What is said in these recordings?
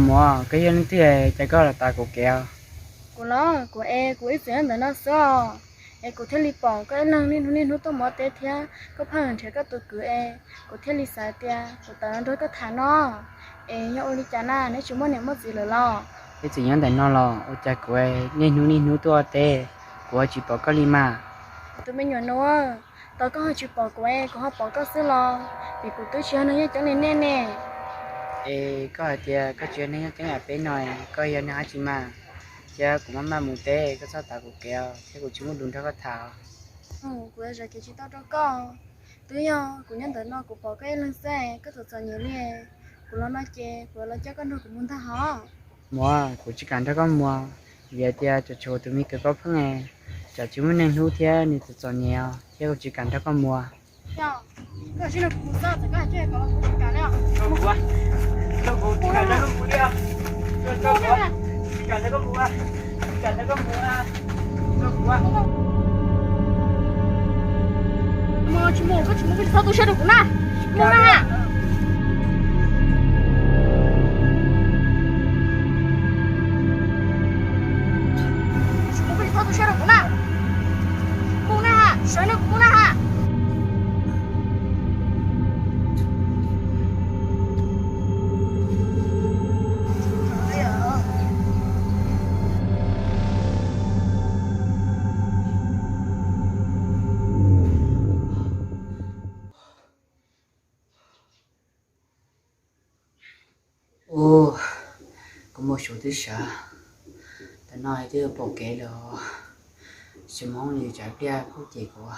Muam, koj yog leej twg es cas koj los tav kuv kev os? Kuv los kuv es kuv ib txwm nyob ntawm no xwb os, es kuv thiaj li pom koj ib leeg niaj hnub niaj hnub tuaj mus ua teb thiab koj pheej nrhiav koj tus kwv es kuv thiaj li xav tias kuv tawm los nrog koj tham no. Es yog ua li cas na, neb tsis muaj niam muaj txiv lawm los? Ib txwm nyob ntawm no los ua cas kuv niaj hnub niaj hnub tuaj ua teb, kuv ho tsis pom koj li mas. Tus me nyuam nuav, tos koj ho tsis pom kuv es kuv ho pom koj xwb los? Vim kuv twb tsis yog neeg yeej ceeb li nej ne. Es koj hais tias koj tsis yog neeg yeej ceeb yam peb no, koj yog neeg dab tsi mas? Thiab kuv maj maj mus teb, koj txhob tav kuv kev thiab, kuv tsis muaj lus nrog koj tham. Kuv zam kev tsis tau rau koj. Twb yog kuv nyob ntawm no kuv pom koj ib leeg xwb, koj txom txom nyem li. Kuv los no ces kuv los coj koj nrog kuv mus ntag hos. Muam, kuv tsis kam nrog koj mus, vim hais tias tseem tshuav tus me kwv Paj Pheej, tsam tsis muaj neeg hlub thiab nws txom txom nyem os, thiab kuv tsis kam nrog koj mus. Koj tsis nrog kuv mus xwb, txawm koj hais tias kuv tsis kam li os. Mus tsis mus, koj tsis mus, koj tsis txhob tu siab rau kuv na. Mus na. Tsis mus, koj tsis txhob tu siab rau kuv na. Mus na ha, sawv nrog kuv mus na ha. Ub, kuv mus xyuas twb sawv, tam no twb yuav pom kev lawm, tsis mus li tsam pliaj pub ces kuv.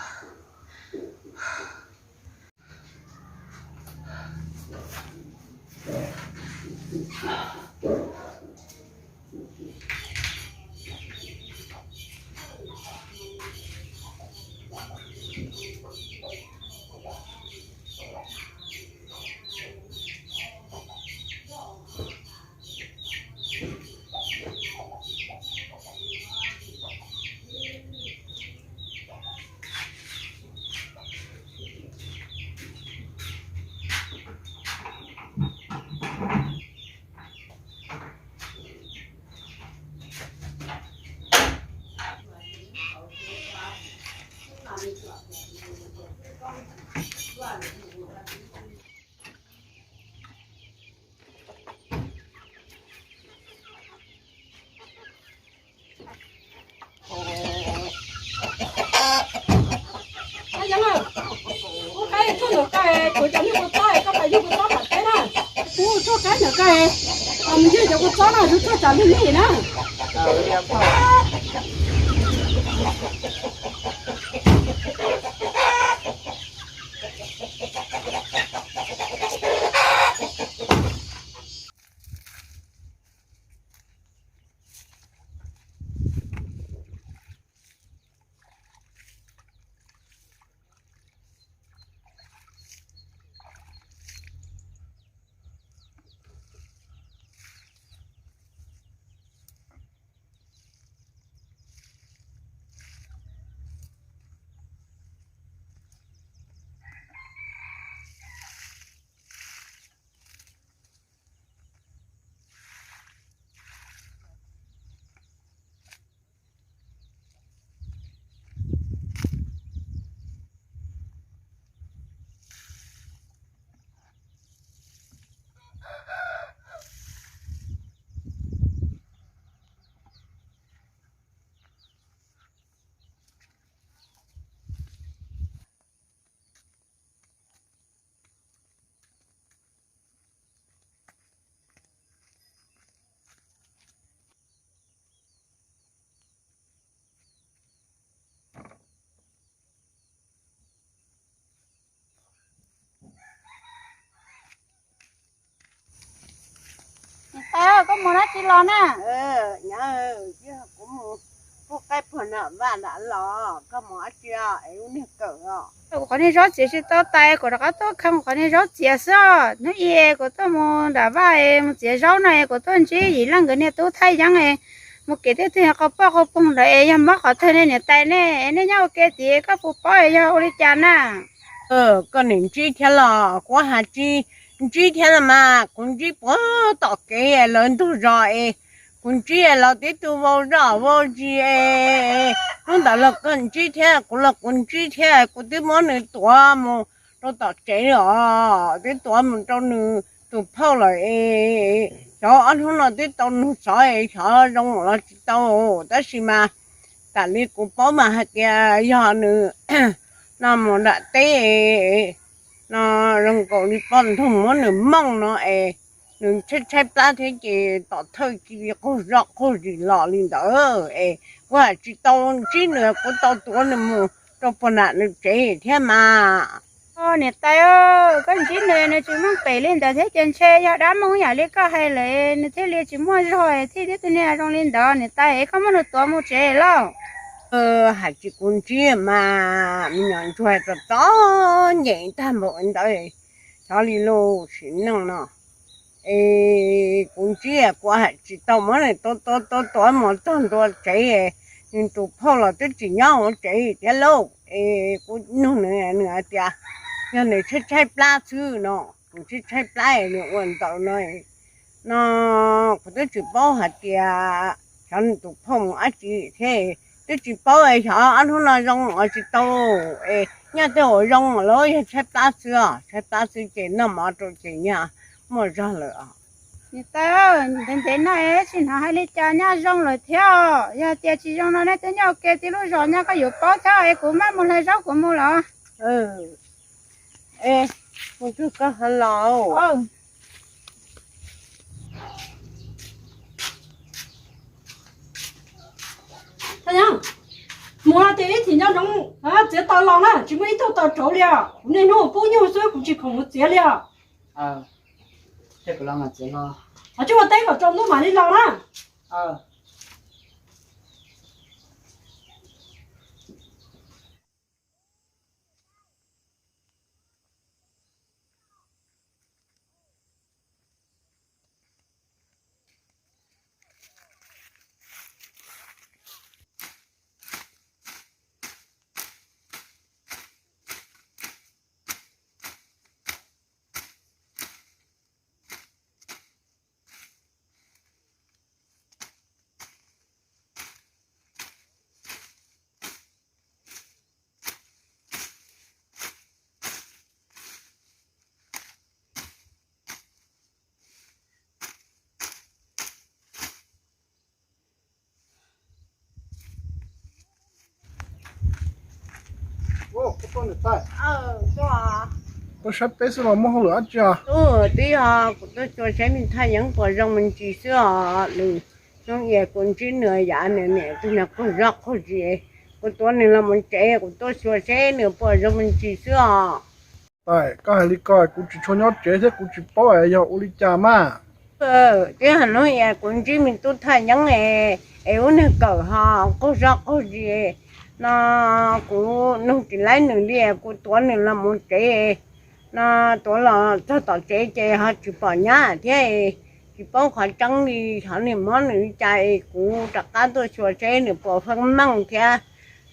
Ub, qaib tshuaj ntawm koj, kuv cov nyuj kua txob, koj pais yug kua txob tom teb na. Ub, tshuaj qaib ntawm koj, mus yug cov kua txob no, tshuaj tsam lwj lwj na. Niam tais, koj mus dab tsi los na? Kuv mus pub qaib puag nram vaj nram los, koj mus dab tsi es ua niag kawm os? Kuv qhov niag zaub txiav tsis tau tais, kuv rov qab tuaj khaws qhov niag zaub txiav xwb os. Hnub i kuv tuaj mus nram vaj mus txiav zaub no es kuv tuaj ntsib Yim Leej nkawd niag tub Thaib Yeeb es mus kev twg twg qhov poj qhov poog ntawd es yog mob qhov twg ne niam tais ne? Nej nyob ua ke tid koj puas paub yog ua li cas na? Koj niam ntsib thiab los kuv has tsis Ntsib thiab los mas, kuv ntsib puag tom kev lawv ntug zos es, kuv ntsib los tib tug vau zoj vau zis es, hnub ntawd los koj ntsib thiab, kuv los kuv ntsib thiab, kuv twb muab nws tuav mus rau tom tsev os, twb tuav mus rau nws tus phauj lawm es, xyov ob hnub no twb tau nug xov es xyov zoo los tsis tau, tab sis mas tam li kuv paub mas hais tias yog nws no mus nram teb no zoo nkaus li poj ntxoog muab nws mooj no es, nws tshaib tshaib plab thiab ces tom thawj cia li qaug zoj qaug zis los li ntawd es, kuv hais tsis tau ntsib nws, kuv tau tuav nws mus rau puag nram nws tsev thiab mas. Niam tais, koj ntsib nws nws tsis mooj pem li ntawd thiab ces ntshe yog dab mooj yam li koj hais lawm nws thiaj li tsis muaj zog thiaj thiab tus niag zoo li ntawd niam tais, koj muab nws tuav mus tsev lauj. Hais tsis kuv ntsib mas me nyuam ntsuag txom txom nyem tag npaum ntawd, xyov li lus sim neej no es kuv ntsib kuv hais tsis tau muab nws tuav tuav tuav tuav mus txog ntua tsev, nws tus phauj los twb tsis nyob hauv tsev thiab lauj es kuv nug nws, nws hais tias yog nws tshaib tshaib plab xwb no, nws tshaib tshaib plab nws ua ntawd no no, kuv twb tsis paub hais tias xyov nws tus phauj mus dab tsi thiab, twb tsis paub xyov ob hnub no zoo los tsis tau es nyob tej uas zoo los yog tshaib plab xwb os, tshaib plab xwb ces noj mov rau ces nyaj muaj zog lawm os. Niam tais, ntev ntev no es tsis hnov hais li cas nyaj zoo lawm thiab os, yog tias tsis zoo no nej twb nyob ua ke tib lub zos nyob koj yuav paub thiab es kuv mam mus hlais zaub kuv mus los. Es mus tug koj ho los. Thaj Yeeb, mus no ces ib thim nco ntsoov txiav taws los na, tsis muaj ib tug taws rauv li os. Kuv niaj hnub ua pub nyuj xwb kuv tsis khoom mus txiav li os. Ho tsuj ua teb kom tsaus ntuj mam li los na. Tuaj saib peb xwb los muaj hauj lwm dab tsi os? Twb yog kuv tuaj xyuas saib me Thaj Yeeb puas zoo me ntsis xwb os. Nws hnub ib kuv ntsib nws yav nws niam tus niag qaug zog qaug zis, kuv tuav nws los mus tsev kuv tuaj xyuas saib nws puas zoo me ntsis xwb os. Tais, koj hais li ko kuv tsis tshua nyob tsev thiab kuv tsis paub yog ua li cas mas. Twb yog hnub ib kuv ntsib me tub Thaj Yeeb es ub niag kawm ho qaug zog qaug zis no, kuv nug tsis laib nws li, kuv tuav nws los mus tsev no, tuav los txog tom tsev ces ho tsis pom nyab thiab, tsis paub qhov tseeb li, xyov nws mob nws li cas es kuv rov qab tuaj xyuas seb nws puas feeb meej thiab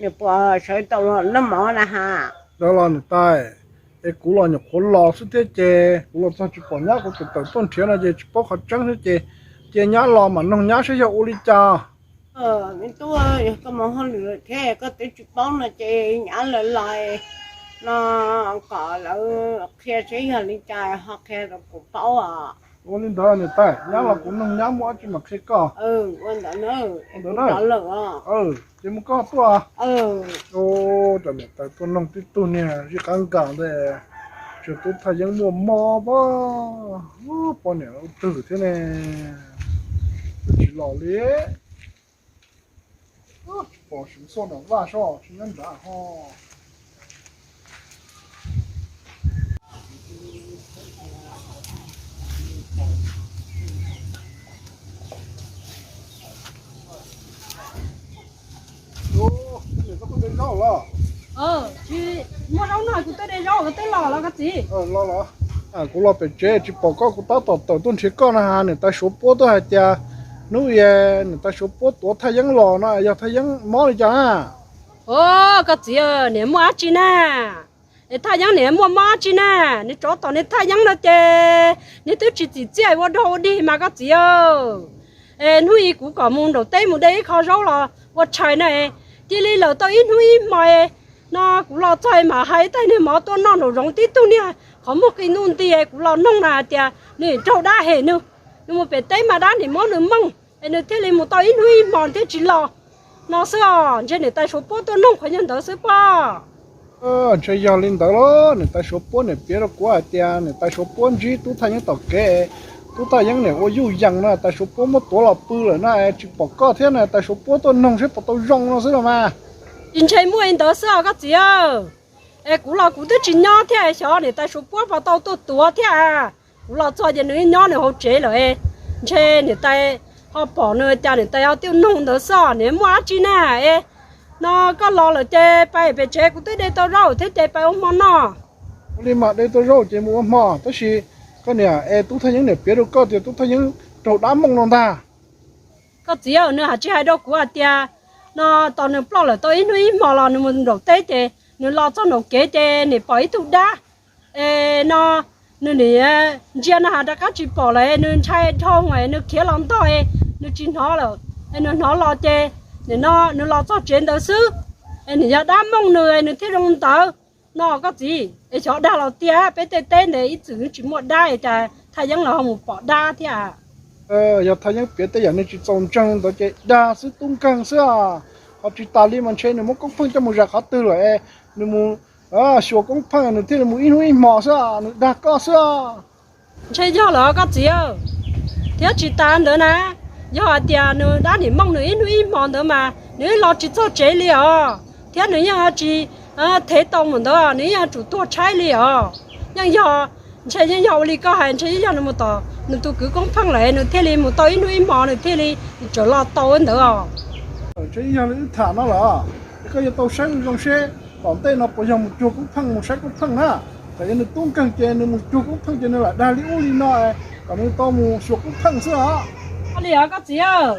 nws puas sawv tau los noj mov na has. Ntawd los niam tais, es kuv los nyuam qhuav los xwb thiab ces kuv los txog tsis pom nyab, kuv tawm tawm tuaj nrhiav no ces tsis paub qhov tseeb thiab ces cia nyab los mam noog nyab seb yog ua li cas. Me tub, yog koj mus hauj lwm thiab koj twb tsis paub no ces nyab lawv los no kom lawv qhia seb yog li cas ho qhia rau kuv paub os. Ua li ntawd niam tais, nyab los kuv noog nyab muaj dab tsi mam qhia koj. Ua ntawd na, ua ntawd na. Ces mus koj tuaj. Cov niam tais tuaj noog tib tug niag zij qab nkas ntawd, tsuas tub Thaj Yeeb muaj mob pab, poj niam ua twg thiab ne, tsis los li. Tsis pom Suav Xoj nram vaj soj tsis nyob nrad ho. Muaj zaub noj kuv twb de zaub koj twb los los koj txiv. Los los, kuv los pem tsev tsis pom koj kuv tab tom tawm tuaj nrhiav koj na has, niam tais Suav Puab tuaj hais tias hnub i niam tais Suav Puab tuav Thaj Yeeb los no yog Thaj Yeeb mob li cas na. Os, koj txiv, niam muaj dab tsi na? Es Thaj Yeeb niam muaj mob dab tsi na? Nws tsov tom nws Thaj Yeeb no ces nws twb tsis txim txiaj ua dog ua dig mas koj txiv. Es hnub i kuv kom mus nraum teb mus de ib qho zaub los ua tshais na, cia li lawm tau ib hnub ib hmo no kuv los txog mas hais ib tais niag mov tuaj noj nraum zoov tib tug niag qhov muag qi ntuj nti. Kuv los noog na hais tias nws raug dab hem nws, nws mus pem teb mas dab nim muab nws mooj es nws thiaj li mus tau ib hnub ib hmo thiaj tsis los no xwb os. Ntshe niam tais Suav Puab tuaj noog qhov nyuag ntawd xwb pob. Ntshe yog li ntawd los niam tais Suav Puab niam piav rau kuv hais tias niam tais Suav Puab ntsib tub Thaj Yeeb tom kev, tub Thaj Yeeb niam ua yuj yees no tais Suav Puab muab tuav los pw lawm no es tsis pom koj thiab no tais Suav Puab tuaj noog seb puas tau zoo no xwb los mas. Tsis ntshe muaj li ntawd xwb os koj txiv. Es kuv los kuv twb tsis nyob thiab, xyov niam tais Suav Puab puas tau tuaj tuav thiab. Kuv los txog ces nws nyob nws hauv tsev lawm. Ntshe niam tais ho pom nws cas niam tais ho tuaj noog ntawd xwb, nws muaj dab tsi na. Es no koj los lawm ces pais pem tsev, kuv twb de tau zaub thiab ces pais ua hmo noj. Ua li mas de tau zaub ces mus ua hmo, tab sis koj niam, es tub Thaj Yeeb niam piav rau koj tias tub Thaj Yeeb raug dab mooj no ntag. Koj txiv, nws hais tsis hais rau kuv hais tias no tos nws ploj lawm tau ib hnub ib hmo los nws mus nraum teb ces nws los txog nraum kev ces nim pom ib tug dab. Es no nws nim ntsia no has rov qab tsis pom lawm, nws ntshai dhau es nws khiav los ntog es nws tsis hnov lawm, es nws hnov los ces nim no nws los txog tsev ntawd xwb, es nws yog dab mooj nws, nws thiaj zoo ntawd no koj txiv. Es xyov dag los tiag, peb tej teb ntev ib txwm tsis muaj dab es cas Thaj Yeeb los ho mus pom dab thiab. Yog Thaj Yeeb piav tej yam nws tsis txaus ntseeg ntawd ces dag xwb, tub nkeeg xwb. Ho tsis tas li mas ntshe nws muab Koob Pheej coj mus zais qhov twg lawm es nws mus xyuas Koob Pheej nws thiaj li mus ib hnub ib hmo xwb, nws dag koj xwb. Ntshe yog lawm koj txiv, thiab tsis tas ntawd na, yog hais tias nws dab nim mooj nws ib hnub ib hmo ntawd mas nws los tsis txog tsev li os, thiab nws yeej tsis thev tau mus ntawd, nws yeej yuav tsum tuag tshaib li os. Yeej yog, ntshe yeej yog ua li koj hais, ntshe yeej yog nws mus tom nws tus kwv Koob Pheej lawm nws thiaj li mus tau ib hnub ib hmo nws thiaj li tseem los tau ntawd os. Ntshe yeej yog li wb tham no lawm, es koj yuav tau saib zoo zoo seb tom ntej no puas yog mus cuag Koob Pheej, mus saib Koob Pheej na. Txawm yog nws tub nkeeg ces nws mus cuag Koob Pheej ces nws lam dag li ub li no, kom nws tau mus xyuas Koob Pheej xwb os. Ua li os koj txiv,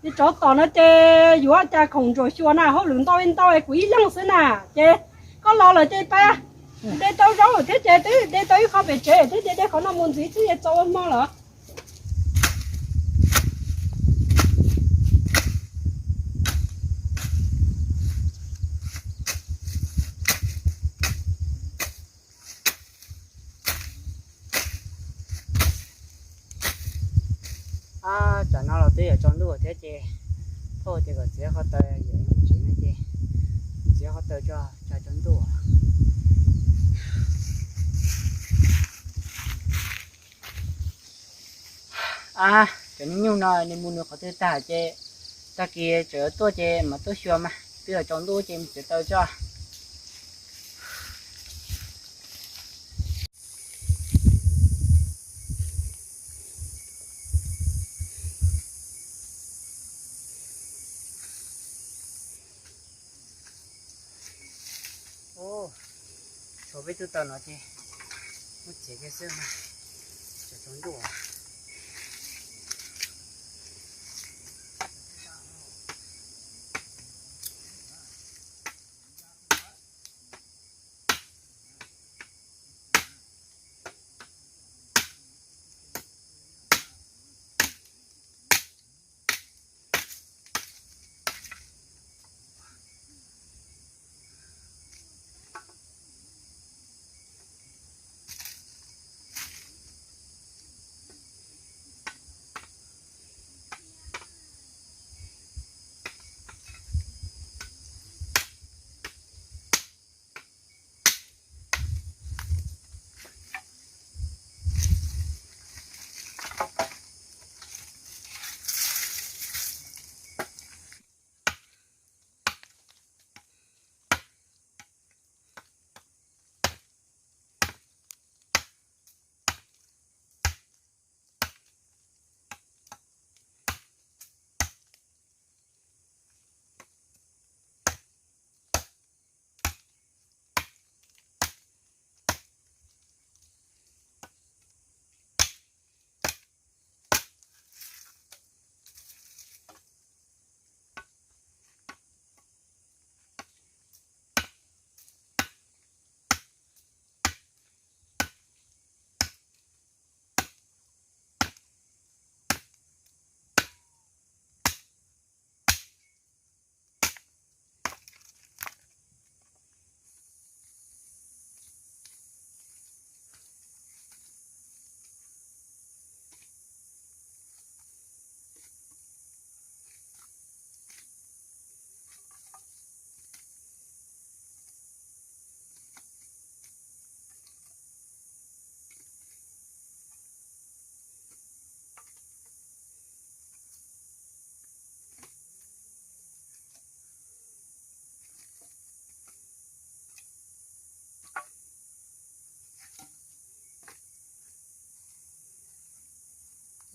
nws tsov tom no ces yuav cas khoom ntsuam xyuas na, hauj lwm ntau ntau es kuv ib leeg xwb na. Ces koj los lawm ces pab, de tau zaub thiab ces twb de tau ib qho pem tsev thiab ces de qhov no mus ntxiv thiab ces txaus ua hmo lawm. Ab, tsam no los twb yuav tsaus ntuj thiab ces thauj ces kom txiav qhov taws yuav mus tsev no ces txiav qhov taws tso tsam tsaus ntuj. Ab, cov niag nyuj no nws mus nws qhov twg tag ces tag kis tseem tuaj ces mam tuaj xyuas mas twb yuav tsaus ntuj ces mus txiav taws tso. Tshuav peb tug taws no ces muab txiav kiag xwb mas tsaus ntuj.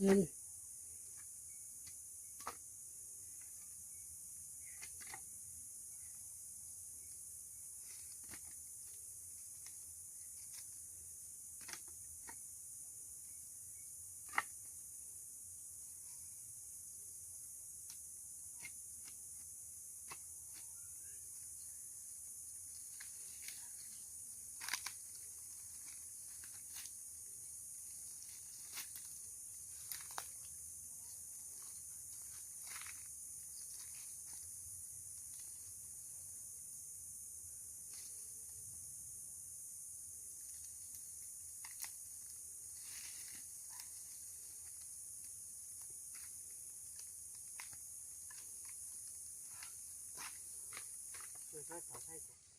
Sab tod saib.